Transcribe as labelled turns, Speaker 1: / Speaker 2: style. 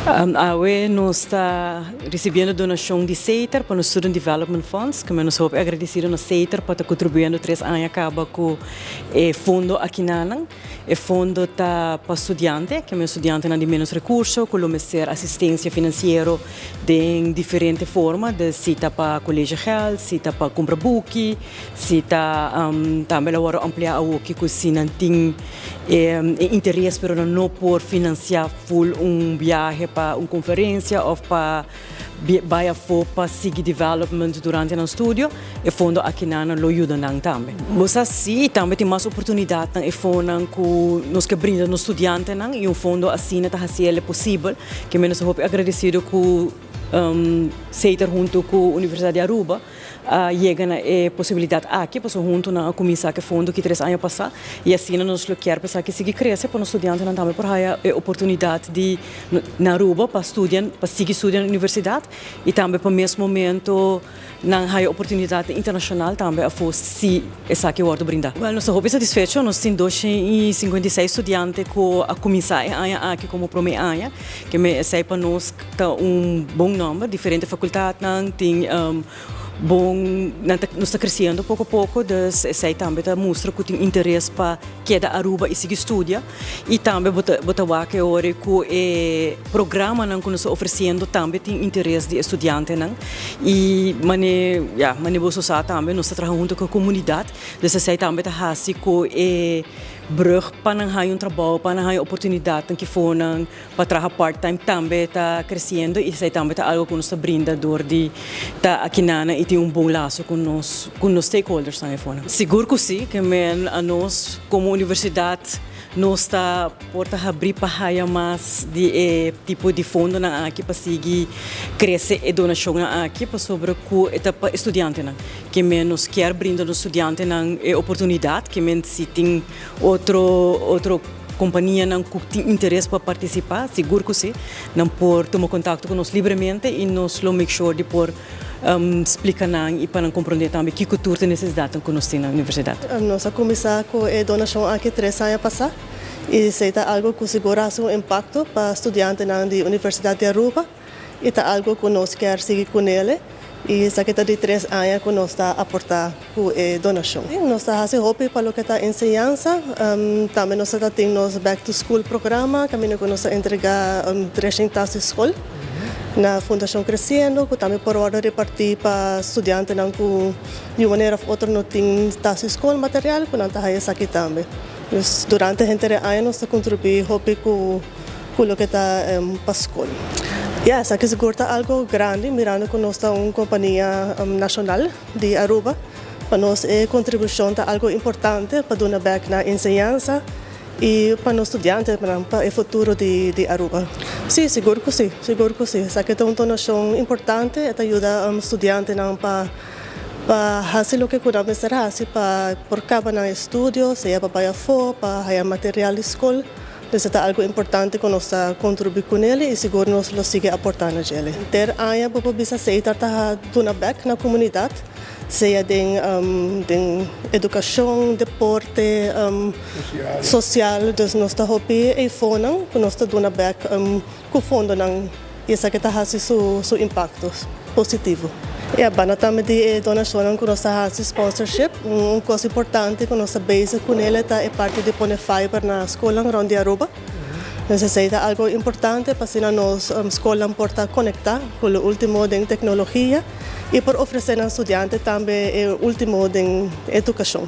Speaker 1: Awe nos ta ricibiendo donacion di Setar pa nos Student Development Funds, cu nos hopi agradecido na Setar pa ta contribuyendo 3 aña caba cu e fondo aki nan. E fondo ta pa studiante, cu ta studiante di menos recurso, cu lo mester asistencia financiero di diferente forma, di si ta pa collegegeld, si ta pa cumpra buki, si ta tambe awor amplia cu si nan tin interes pero no por financia full un biahe pa un conferencia of pa bay afo pa sigui development durante e estudio, e fondo aki nan lo yuda nan tambe. Bo si tambe tin mas oportunidad nan e fondo cu nos kier brinda nos studiantenan y un fondo asina ta haci'e posibel, kiermen nos hopi agradecido cu Setar hunto cu Universidad di Aruba yega na e posibilidad aki, pues hunto nan a cuminsa cu e fondo aki 3 aña pasa y asina nos lo kier pa cu sigui crece pa nos studiantenan tambe por haya e oportunidad di na Aruba pa studia, pa sigui studia na universidad y tambe pa mes momento nan haya oportunidad internacional tambe afo si esaki wordo brinda. Well, nos ta hopi satisfecho, nos tin 256 studiante cu a cuminsa e aña aki como prome aña, kiermen esey pa nos ta un bon number, diferente facultad nan tin bon, nos ta creciendo poco a poco, dus esey tambe ta mustra cu tin interes pa keda Aruba y sigui studia y tambe bo ta wak ora cu e programa nan cu nos ta ofreciendo tambe tin interes di studiantenan y mane, ja, mane bo sa tambe nos ta trahando hunto cu e comunidad, dus esey tambe ta hasi cu e brug pa nan haya un trabou, pa nan haya oportunidad cu fonan pa traha part-time tambe ta creciendo y esey tambe ta algo cu nos ta brinda door di ta aki nan y tin un bon laso cu nos stakeholders tambe fonan. Sigur cu si, kiermen nos como universidad nos ta porta habri pa haya mas di e tipo di fondo nan aki pa sigui crece e donacion nan aki pasobra cu e ta pa studiantenan. Kiermen nos kier brinda nos studiantenan e oportunidad, kiermen si tin otro compania nan cu tin interes pa participa, sigur cu si, nan por tuma contacto cu nos libremente y nos lo make sure di por splica nan y pa nan comprende tambe kico tur e necesidad cu nos tin na universidad.
Speaker 2: Nos a cuminsa cu e donacion aki 3 aña pasa y esey ta algo cu sigur a un impacto pa studiantenan di Universidad di Aruba y ta algo cu nos kier sigui cu ne y esaki ta di 3 aña cu nos ta aporta cu e donacion. Nos ta haci hopi pa loke ta enseñansa, tambe nos ta tin nos Back to School programa, caminda cu nos ta entrega 3 tas di scol na Fundacion Creciendo, cu tambe por wordo reparti pa studiantenan cu di un manera of otro no tin tas di scol material, cu nan ta haya esaki tambe. Dus durante henter e aña nos ta contribui hopi cu loke ta pa scol. Ja, esaki sigur ta algo grandi, mirando cu nos ta un compania nacional di Aruba. Pa nos e contribucion ta algo importante pa duna back na enseñansa y pa nos studiantenan, pa e futuro di Aruba. Si, sigur cu si, sigur cu si. Esaki ta un donacion importante, ta yuda studiantenan pa haci loke cu nan mester haci pa por caba nan estudio, sea pa bay afo, pa haya material di scol. Dus ta algo importante cu nos ta contribui cu ne y sigur nos lo sigui aporta na dje. Henter aña bo por bisa Setar ta duna back na comunidad, sea den educacion, deporte, social, dus nos ta hopi e fondonan cu nos ta duna back cu fondonan y esaki ta haci su impacto positivo. E banda tambe di donacion cu nos ta haci sponsorship, un cos importante cu nos ta bezig cu ne ta e parti di pone fiber na scol rond di Aruba. Dus esey ta algo importante pa asina nos scol por ta conecta cu e ultimo den tecnologia y por ofrece na studiante tambe e ultimo den educacion.